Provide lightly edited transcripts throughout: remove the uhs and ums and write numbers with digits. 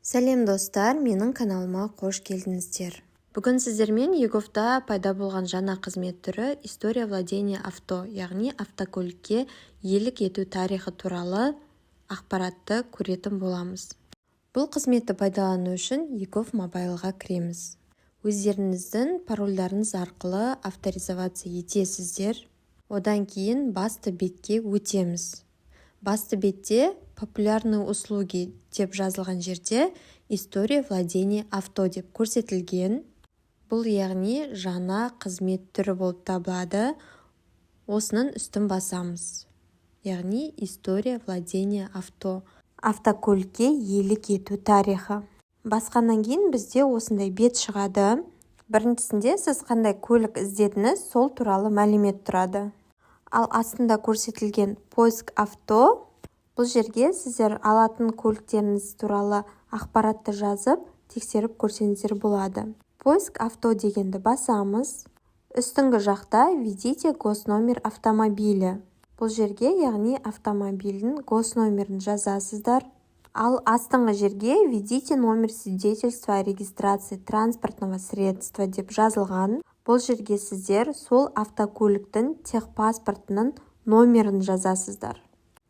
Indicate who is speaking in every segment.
Speaker 1: Сәлем, достар! Менің каналыма қош келдіңіздер! Бүгін сіздермен eGov-та пайда болған жаңа қызмет түрі — «История владения авто», яғни автокөлікке иелік ету тарихы туралы ақпаратты көретін боламыз. Бұл қызметті пайдалану үшін eGov Mobileға кіреміз. Өздеріңіздің парольдарыңыз арқылы авторизоваться етесіздер. Одан кейін басты бетке өтеміз. Басты бетте «Популярные услуги» деп жазылған жерде «История владения авто» деп көрсетілген. Бұл, яғни, жаңа қызмет түрі болып табылады. Осының үстін басамыз, яғни «История владения авто», автокөлікке иелік ету тарихы. Басқаннан кейін бізде осындай бет шығады. Біріншісінде сіз қандай көлік іздедіңіз, сол туралы мәлімет тұрады. Ал астында көрсетілген «Поиск авто», бұл жерге сіздер алатын көліктеріңіз туралы ақпаратты жазып, тексеріп көрсеңіздер болады. «Поиск авто» дегенді басамыз. Үстіңгі жақта «Введите госномер автомобиля», бұл жерге, яғни, автомобильдің госномерін жазасыздар. Ал астыңғы жерге «Введите номер свидетельства о регистрации транспортного средства» деп жазылған. Бұл жерге сіздер сол автокөліктің техпаспортының номерін жазасыздар,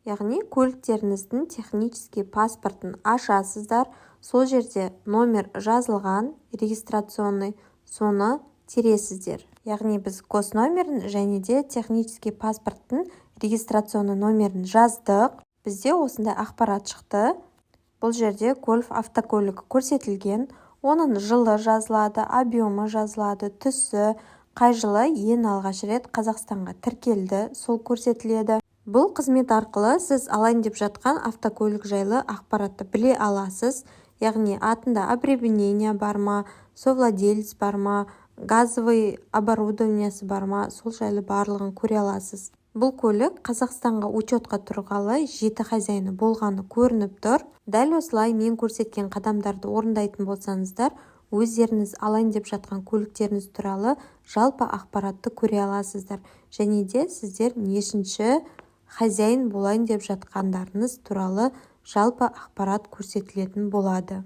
Speaker 1: яғни көліктеріңіздің технический паспортын ашасыздар, сол жерде номер жазылған регистрационный, соны тересіздер. Яғни біз госномерін және де технический паспорттың регистрационный номерін жаздық. Бізде осындай ақпарат шықты. Бұл жерде Гольф автокөлігі көрсетілген, оның жылы жазылады, объемы жазылады, түсі, қай жылы ең алғаш рет Қазақстанға тіркелді, сол көрсетіледі. Бұл қызмет арқылы сіз алайын деп жатқан автокөлік жайлы ақпаратты біле аласыз, яғни атында обременение бар ма, совладелец бар ма, газовый оборудованиесі бар ма, сол жайлы барлығын көре аласыз. Бұл көлік Қазақстанға учетқа тұрғалы жеті хозяины болғаны көрініп тұр. Дәл осылай мен көрсеткен қадамдарды орындайтын болсаңыздар, өздеріңіз алайын деп жатқан көліктеріңіз туралы жалпы ақпаратты көре аласыздар және де сіздер нешінші хозяин болайын деп жатқандарыңыз туралы жалпы ақпарат көрсетілетін болады.